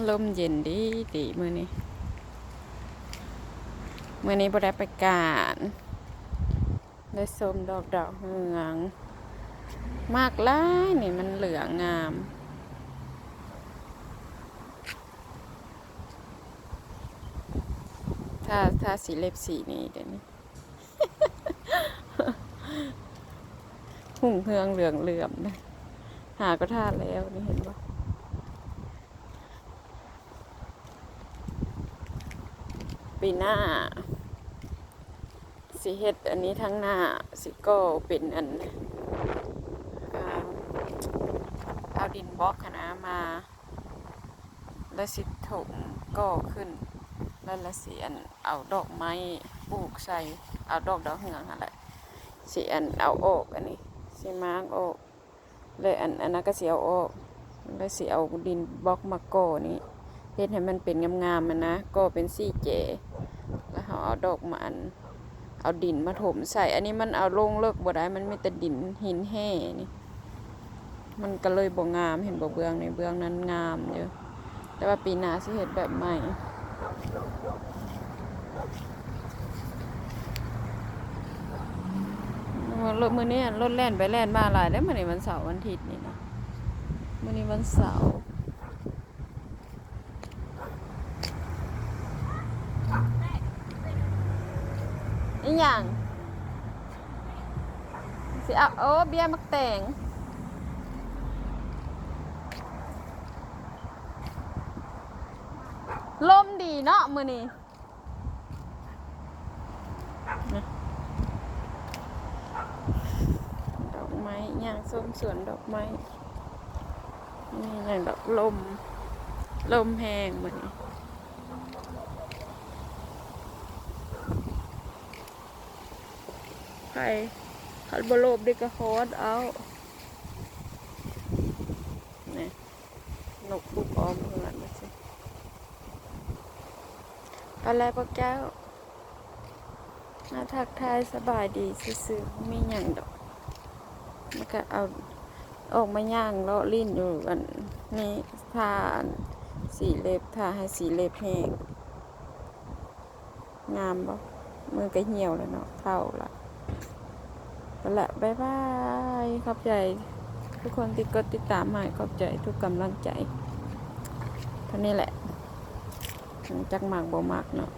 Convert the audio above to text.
ລົມເຢັນດີໆ ມື້ນີ້ ມື້ນີ້ບໍ່ໄດ້ໄປການ ໄດ້ຊົມດອກດາວເຮືອງ ມັກຫຼາຍນີ້ ມັນເຫຼືອງງາມ ທາ ທາສີເລັບສີນີ້ເດນີ້ ຮຸ່ງເຮືອງເຫຼືອງເຫຼື້ອມນະ ຫາກໍທາແລ້ວນີ້ ເຫັນບໍ່? ປີໜ້າຊິເຮັດອັນນີ້ທາງໜ້າ ຊິກໍ່ເປັນອັນ ເອົາ ເອົາດິນບລັອກຫັ້ນນະມາ ແລ້ວຊິຖົມກໍ່ຂຶ້ນ ແລ້ວລະຊິອັນ ເອົາດອກໄມ້ປູກໃສ່ ເອົາດອກດາວເຮືອງຫັ້ນແຫຼະ ຊິອັນ ເອົາອອກ ອັນນີ້ຊິມ້າງອອກ ແລະ ອັນ ອັນນັ້ນກໍຊິເອົາອອກ ແລະ ຊິເອົາດິນບລັອກມາກໍ່ນີ້ ເຮັດໃຫ້ມັນເປັນງາມໆ ຫັ້ນນະ ກໍ່ເປັນສີ່ແຈ ແລ້ວເຮົາເອົາດອກມາອັນ ເອົາດິນມາຖົມໃສ່ ອັນນີ້ມັນເອົາລົງເລິກບໍ່ໄດ້ ມັນມີແຕ່ດິນຫີນແຮ່ນີ້ ມັນກໍເລີຍບໍ່ງາມ ເຫັນບໍ່? ເບື້ອງນີ້ ເບື້ອງນັ້ນງາມຢູ່ ແຕ່ວ່າປີໜ້າຊິເຮັດແບບໃໝ່ ມື້ນີ້ລົດແລ່ນໄປແລ່ນມາຫຼາຍເດ້ ມື້ນີ້ວັນເສົາວັນທິດນີ້ນະ ມື້ນີ້ວັນເສົາ ອີຫຍັງ? ຊິເອົາ ໂອ້ ເບ້ຍໝາກແຕງ ລົມດີເນາະມື້ນີ້. ດອກໄມ້ ຍ່າງຊົມສວນດອກໄມ້ ນີ້ຫຍັງດອກ ລົມ ລົມແຮງມື້ນີ້ ໃຜຄັນບໍ່ລົມນີ້ກໍຮ້ອນເອົາ ນີ້ ນົກບຸບອ້ອມເຮືອນວ່າຊັ້ນ. ໄປແລ້ວພວກເຈົ້າ ມາທັກທາຍສະບາຍດີຊື່ໆ ບໍ່ມີຫຍັງດອກ ມັນກະເອົາອອກມາຍ່າງເລາະຫຼິ້ນຢູ່ອັນນີ້ ທາອັນສີເລັບ ທາໃຫ້ສີເລັບແຫ້ງ ງາມບໍ່? ມືກະຫ່ຽວແລ້ວເນາະ ເຖົ້າລະ. ໄປລະ ບາຍບາຍ ຂອບໃຈທຸກຄົນທີ່ກົດຕິດຕາມໃຫ້ ຂອບໃຈທຸກກຳລັງໃຈ. ເທົ່ານີ້ແຫຼະ ຈັກມັກບໍ່ມັກເນາະ.